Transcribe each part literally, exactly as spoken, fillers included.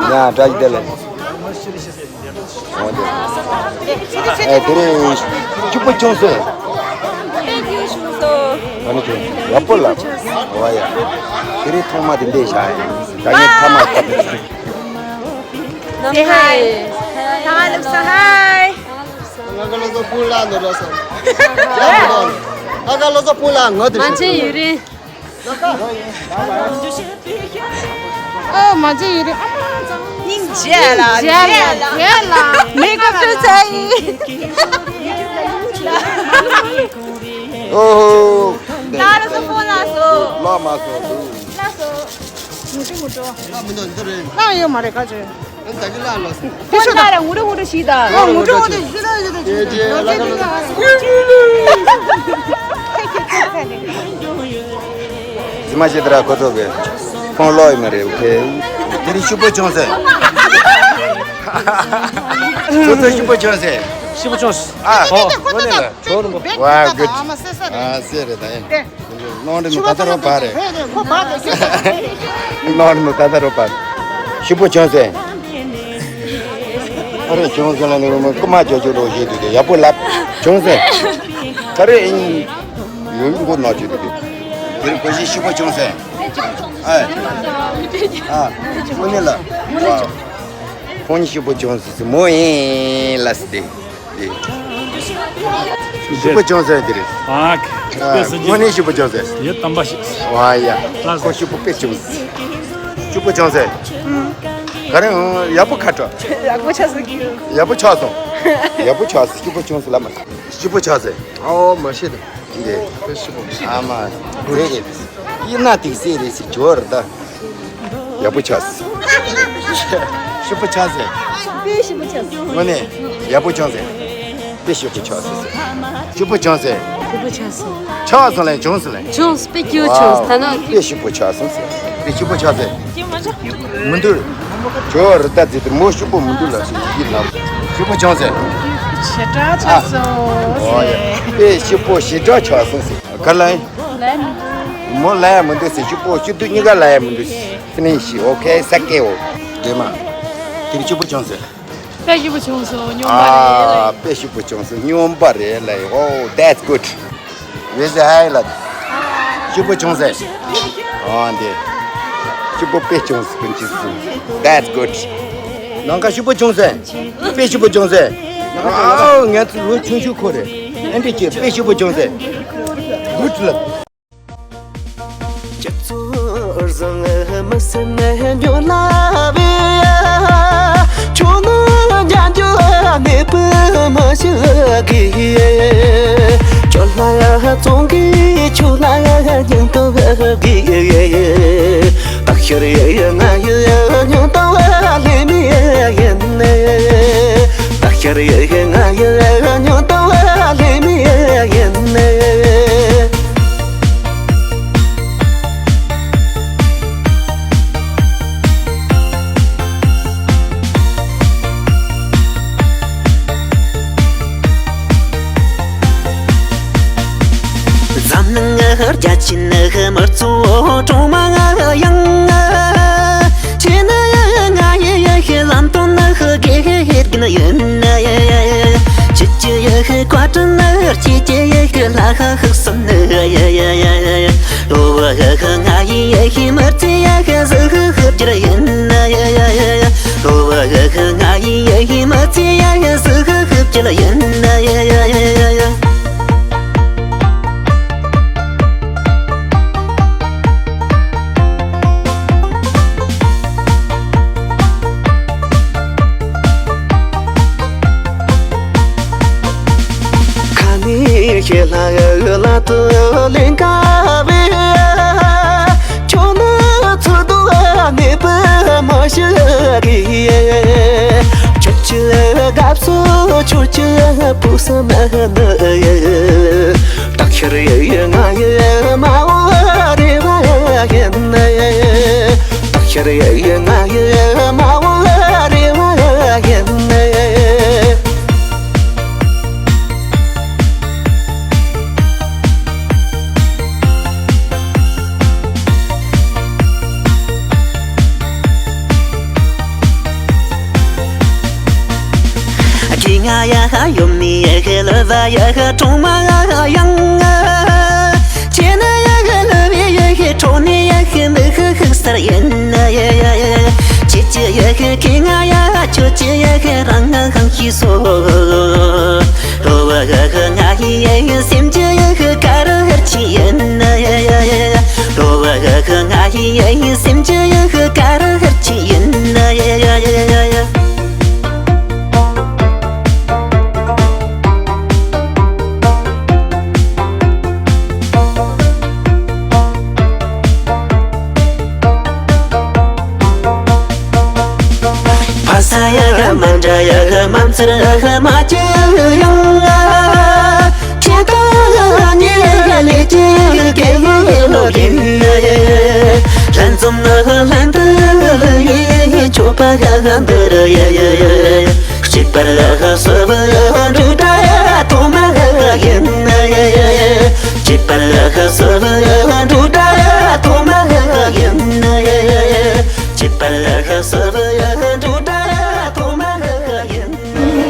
ཡ་བཀྲ་ཤིས་བདེ་ལེགས། འོ་དེ། ཨེ་དེ་རིང་སྐྱིད་པོ་བྱུང་སོང་། ཨ་ནི་ཁྱོད་ཡག་པོ་ལབ། འོ་ཡ། དེ་རིང་ཐོག་མ་དེ་འདྲས་བཞག་ཡིན། ད་ངས་ཐ་མ་ཐ་མ། Say hi. Hi, Luksa. Hi. ང་ག་ལོ་ཚོ་སྤུན་ལ་ནོར་ར་སོང་། ང་ག་ལོ་ཚོ་སྤུན་ལ་ང་དུ་མ་ཤི་བྱེད་ཡུ་རིན། ཨ་མ་ཅི་ཡིན་རེད། ཨ་མ་ཚང་། སྙིང་རྗེ་ལ་རྗེ་ལ་རྗེ་ལ། མི་ཀ་ཏུ་ཚེ་ཡིན། ཨོ་ཧོ། ད་རུ་སོ་ཕོ་ལ་སོ། ལ་མ་སོ་དུ། ལ་སོ། ངུ་ཅི་ངུ་ཅོ། ལ་མི་འདུག་འདི་རེད། ལ་ཡོད་མ་རེད་ཀ་ཅོ། ད་གི་ལ་ལ་སོ། ཕེ་ཤོ་ད་ར་ངུ་རུ་ངུ་རུ་ཤི་ད། ཨོ་ངུ་ཅོ་ངུ་ཅོ་ཤི་ད་ཤི་ད་ཤི་ད། ཇི་མ་ཇི་ལྟར་ཁོ་ཚོ་གི་ཁོང་ལོག་ཡོད་མ་རེད། ཨོ་ཁེ། དེ་རིང་སྐྱིད་པོ་བྱུང་ཟེར། ཁོ་ཚོ་སྐྱིད་པོ་བྱུང་ཟེར། སྐྱིད་པོ་བྱུང་ཟེར། ཨ། ཨོ་ཨོ་ནི་ལ་ཇོ་རུ་འབོ། ཝའོ་གུཌ། ཨ་སེ་རེད་ད་ཡིན། ནོར་འདི་ནི་ད་ལྟ་རོ་བར་རེད། ནོར་འདི་ནི་ད་ལྟ་རོ་བར། སྐྱིད་པོ་བྱུང་ཟེར། ཨ་རེ་བྱུང་ཟེར་ལ་ནི་རུ་མ་རྐུ་མ་ཇོ་ཇོ་རོ་ཞིག་འདུག་དེ་ཡག་པོ་ལབ། བྱུང་ཟེར། ད་རེ་ཨིན། ཡོང་གི་གོ་ནོར་ཅིག་འདུག་དེ། དེ་རིང་གོ་ཞིག་སྐྱིད་པོ་བྱུང་ཟེར། ཨ། ཨ། ཨོ་ནི་ལ། ཁོང་གཉིས་སྐྱིད་པོ་བྱུང་ཟེར་མོ་ཡིན་ལ་སི་དེ། སྐྱིད་པོ་བྱུང་ཟེར་དེ་རེད། ཨ། དངོས་གནས་སྐྱིད་པོ་བྱུང་ཟེར། ཡོད་དམ་པ་ཞིག་ཝ་ཡ། ལགས་སོ། ཁོ་སྐྱིད་པོ་དཔེ་བྱུང་ཟེར། སྐྱིད་པོ་བྱུང་ཟེར། ག་རེ་ཡག་པོ་ཁ་དྲོ། ཡག་པོ་ཆགས་སོང་། ཡག་པོ་ཆགས་སོང་། ཡག་པོ་ཆགས་སོང་། སྐྱིད་པོ་བྱུང་ཟེར་ལ་མ། སྐྱིད་པོ་ཆགས་ཟེར། ཨོ་མ་ཤེས་ད། འདི། ཨ་མ། དེ་རེད། ཡིན་ན་ཏིག་སེ་རེད་ཟེར་ཇོ་ར་ད། ཡག་པོ་ཆགས། ཞིབ་པོ་ཆགས་ཟེར། དཔེ་ཞིབ་པོ་ཆགས། དངོས་གནས་ཡག་པོ་ཆགས་ཟེར། དཔེ་ཞིབ་པོ་ཆགས་ཟེར། ཞིབ་པོ་ཆགས་ཟེར། ཞིབ་པོ་ཆགས་ཟེར། ཆགས་སོང་ལེ་བྱུང་སོང་ལེ། བྱུང་དཔེ་སྐྱིད་བྱུང་ད་ན། དཔེ་ཞིབ་པོ་ཆགས་སོང་ཟེར། དཔེ་ཞིབ་པོ་ཆགས་ཟེར། མི་འདུག་ཇོ་ར་ད་ཟེར་དེ་མོ་ཞིབ་པོ་མི་འདུག་ལ་ཞིབ་ཡིན་ལ། ཞིབ་པོ་བྱུང་ཟེར། ཞེ་དྲག་ཆགས་སོང་ཟེར། དཔེ་ཞིབ་པོ་ཞེ་དྲག་ཆགས་སོང་ཟེར། ག་ལ་ཡིན། མོ་ལ་ཡ་མི་འདུག་ཟེར། ཞིབ་པོ་ཞིབ་འདུག་གཉིས་ཀ་ལ་ཡ་མི་འདུག་ཟེར། ཕི་ནིང་ཤི། ཨོ་ཁེ། སེ་ཀེ་ཨོ། རེད་མ། དེ་རིང་སྐྱིད་པོ་བྱུང་ཟེར། དཔེ་སྐྱིད་པོ་བྱུང་སོང་། སྨྱོན་པ་རེད་ལ། ཨ། དཔེ་སྐྱིད་པོ་བྱུང་སོང་། སྨྱོན་པ་རེད་ལ། ཨོ་that's good. Where's the high ལ། སྐྱིད་པོ་བྱུང་ཟེར། ཨོ་འདི། སྐྱིད་པོ་དཔེ་བྱུང་སོང་། སྐྱིད་སོང་། That's good. ནང་ཁ་སྐྱིད་པོ་བྱུང་ཟེར། དཔེ་སྐྱིད་པོ་བྱུང་ཟེར། ཨོ་ངས་ཚོ་ལོ་ཆུང་ཆུང་ཁོ་རེད། ཨ་འདི་ཀྱི་དཔེ་སྐྱིད་པོ་བྱུང་ཟེར། Good ལ། ཁྱེད་ཚོ་བཟང་མི་སེམས་ནས་འགྱོ་ལ་བས། ཁྱོད་ནི་ཉན་རྒྱུ་མེད་པའི་མ་ཞིག་གིས། ཁྱོད་ལ་བཙོང་གི་ཁྱོད་ལ་སྙིང་སྟོབས་གིས། ད་ཤར་ཡི་ང་ཡི་སྙིང་སྟོབས་ལས་མེད་ཡིན། ད་ཤར་ཡི་ང་ཡི་སྙིང་སྟོབས་ལས་མེད་ཡིན། འཛམ་གླིང་རྒྱ་ཆེ་ནི་མི་གཙོ་བོ་གྲོང་མ་ཡང་། ཆེ་ན་ང་ཡི་ཡ་ཤི་ལམ་སྟོན་ནི་དགེ་རྒན་ཡིན། ཆེ་ཆེ་ཡ་ཤི་བཀའ་དྲིན་ནི། ཆེ་ཆེ་ཡ་ཤི་ལྷ་ཁང་ཤིག་གསུམ་ནི། ལོ་བ་ཡ་ཤི་ང་ཡི་ཡ་ཤི་མི་ཚེ་ཡ་ཤི་གཟུགས་ཤིག་ཤིག་རྒྱུར་ཡིན། ལོ་བ་ཡ་ཤི་ང་ཡི་ཡ་ཤི་མི་ཚེ་ཡ་ཤི་གཟུགས་ཤིག་ཤིག་རྒྱུར་ཡིན། ཁ་ནས་ཤེས་ལ་ལ་དུ་ལེན་ཀ་བས། ཁྱོད་ནི་ཚུལ་དུ་གནས་པའི་མ་ཞིག་གིས། ཁྱོད་ཀྱི་དགའ་བསུ་ཁྱོད་ཀྱི་ཕུགས་བསམ་ནི། སྟག་ཤར་ཡི་ང་ཡི་མ་འོངས་རེ་བ་ཡིན། སྟག་ཤར་ཡི་ང་ཡི་མ་འོངས་རེ་བ་ཡིན། ང་ཡ་ཧ་ཡོམ་ནི་ཡ་ཧ་ལ་བ་ཡ་ཧ་གྲོང་མ་ཡ་ཧ་ཡང་ང་། ཁྱེད་ནི་ཡ་ཧ་ལ་བི་ཡ་ཧ་གྲོང་ནི་ཡ་ཧ་མི་ཧ་ཧ་སར་ཡིན་ན་ཡ་ཡ་ཡ། ཁྱེད་ཀྱི་ཡ་ཧ་ཁྱེད་ང་ཡ་ཧ་ཁྱོད་ཀྱི་ཡ་ཧ་རང་ང་ཧང་ཤི་སོ། ལོ་བ་ཧ་ཧ་ང་ཧི་ཡ་ཧ་སེམས་ཀྱི་ཡ་ཧ་ཀ་ར་ཧར་ཆི་ཡིན་ན་ཡ་ཡ་ཡ། ལོ་བ་ཧ་ཧ་ང་ཧི་ཡ་ཧ་སེམས་ཀྱི་ཡ་ཧ་ཀ་ར་ཧར་ཆི་ཡིན་ན་ཡ་ཡ་ཡ་ཡ་ཡ། ཕ་ས་ཡ་ཧ་མ་འདྲ་ཡ་ཧ་མ་ཚར་ཧ་མ་ཅི་ཡང་ཁྱེད་ད་ཉེ་ལས་ཀྱི་སྐད་ཡིག་ལོ་རིམ་ལྷན་འཛོམས་ལྷན་དུ་ཡེ་ཆོག་པ་ཧ་ཧ་འདི་རུ་ཡ་ཡ་ཡ། སྐྱིད་པར་ལ་སོ་བ་འགྲོ་ད་ཐོག་མ་ཡིན་ན། སྐྱིད་པར་ལ་སོ་བ་འགྲོ་ད་ཐོག་མ་ཡིན་ན། སྐྱིད་པར་ལ་སོ་བ་འགྲོ་ད་ཐོག་མ་ཡིན་ན།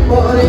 ཨོ།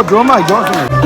སྒྲོལ་མ་མགྱོགས་སོང་།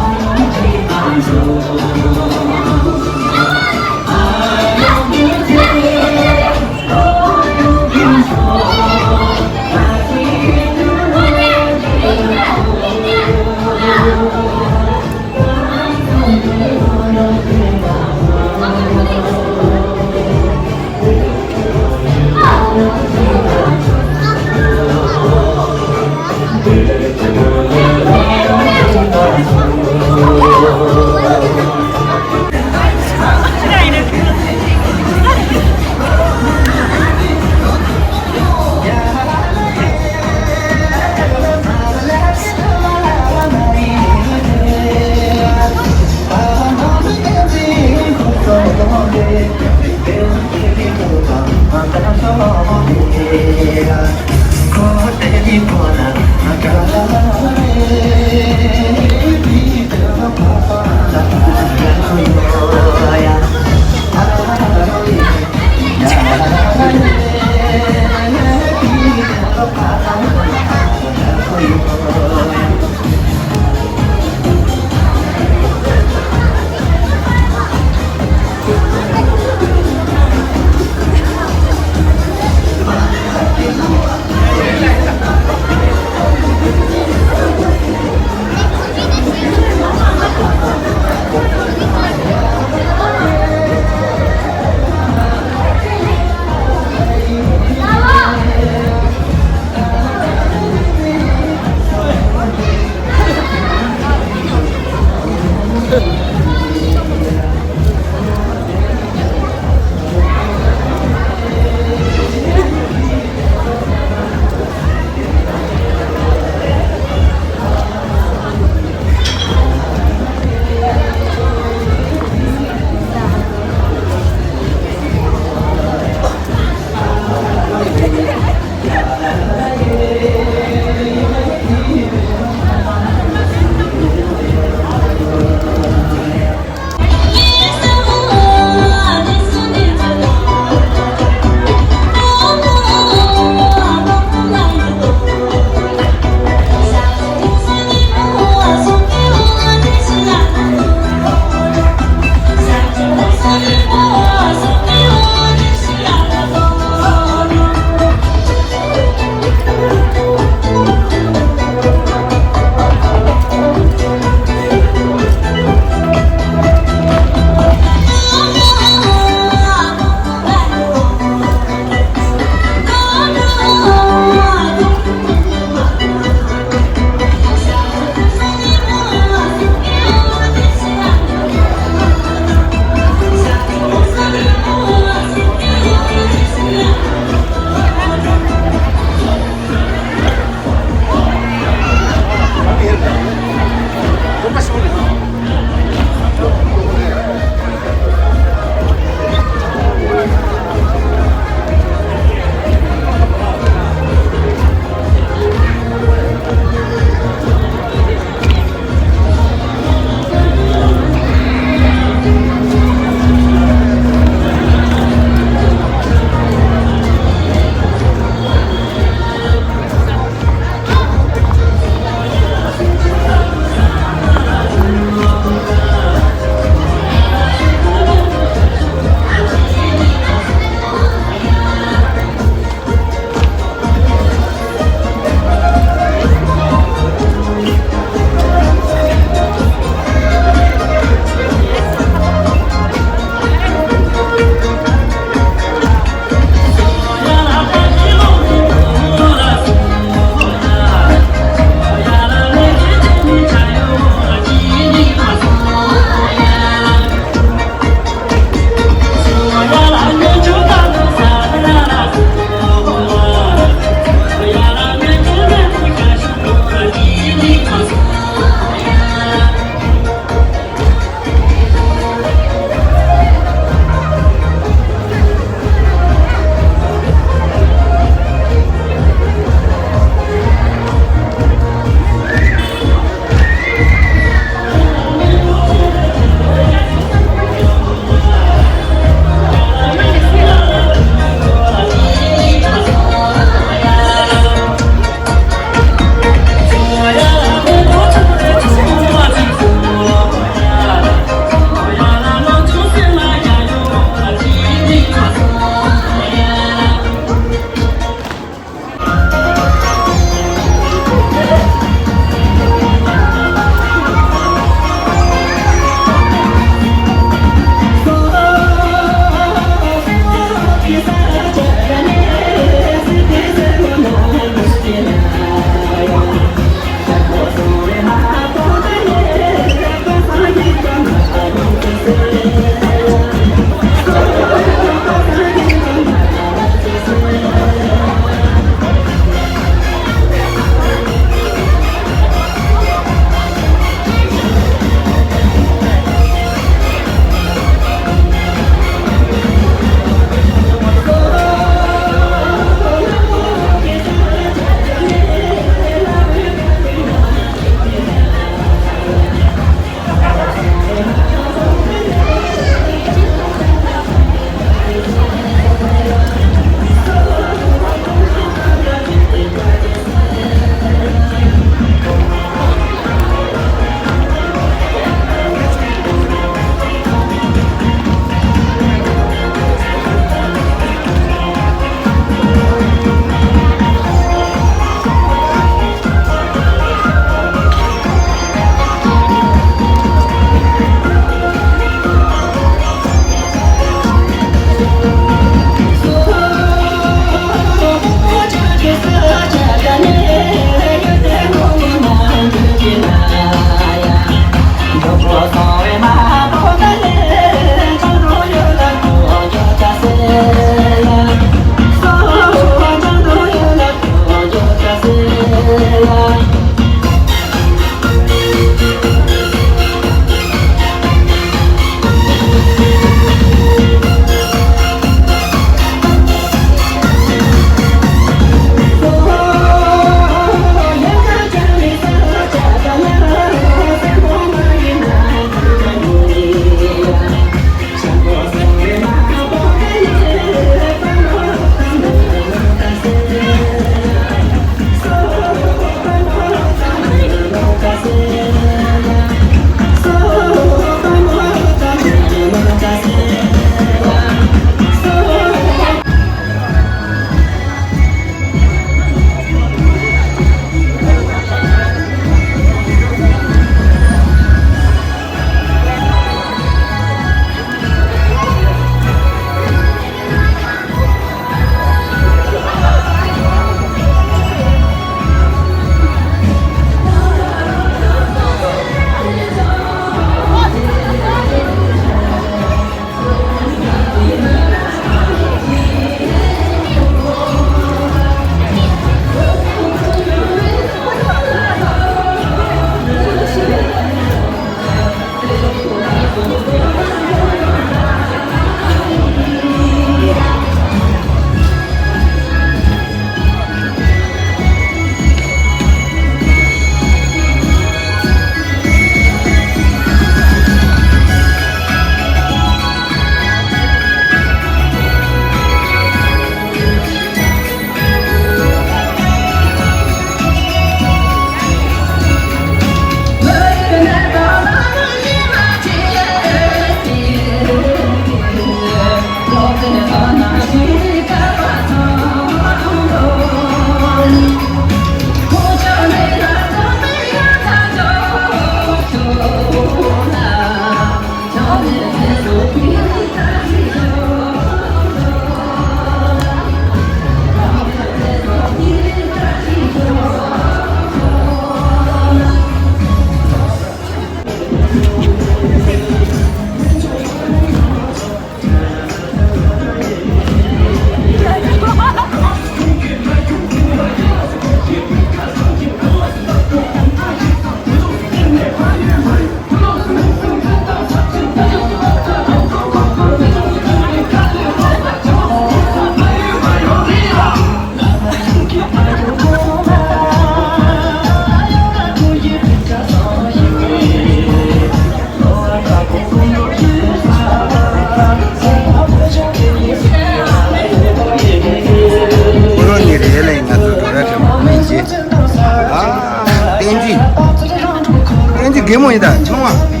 རྒན་མོ་ཡིན་ད་ཆང་བ།